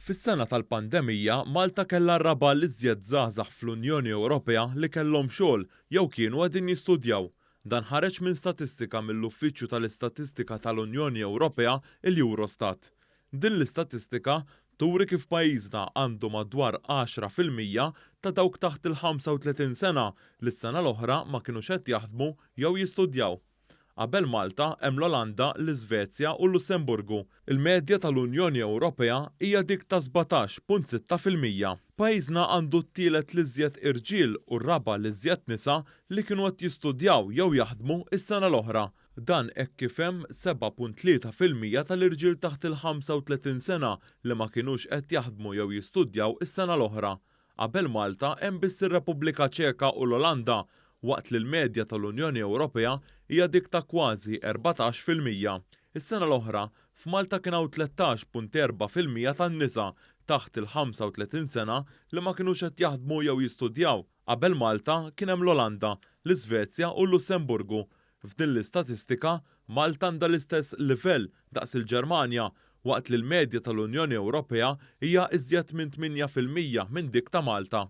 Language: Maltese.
Fis-sena tal-pandemija, Malta kellha r-raba' l-iżjed żgħażagħ fl-Unjoni Ewropea li kellhom xogħol jew kienu qegħdin jistudjaw. Dan ħareġ minn statistika mill-Uffiċċju tal-Istatistika tal-Unjoni Ewropea, il-Eurostat. Din l-istatistika turi kif pajjiżna għandu madwar 10% ta' dawk taħt il-35 sena li s-sena l-oħra ma kinux qed jaħdmu jew jistudjaw. Qabel Malta hemm l-Olanda, l-Iżvezja u l-Lussemburgu. Il-medja tal-Unjoni Ewropea hija dik ta' 17.6%. Pajjiżna għandu t-tielet l-iżjed irġiel u r-raba' l-iżjed nisa li kienu qed jistudjaw jew jaħdmu s-sena l-oħra. Dan hekk kif hemm 7.3% tal-irġiel taħt il-35 sena li ma kinux qed jaħdmu jew jistudjaw is-sena l-oħra. Qabel Malta hemm biss ir-Repubblika Ċeka u l-Olanda, waqt li l-medja tal-Unjoni Ewropea hija dik ta' kważi 14%. Is-sena l-oħra, f'Malta kien hawn 13.4% tan-nisa taħt il-35 sena li ma kinux qed jaħdmu jew jistudjaw. Qabel Malta kien hemm l-Olanda, l-Iżvezja u l-Lussemburgu. F'din l-istatistika, Malta għandha l-istess livell daqs il-Ġermanja, waqt li l-medja tal-Unjoni Ewropea hija iżjed minn 8% minn dik ta' Malta.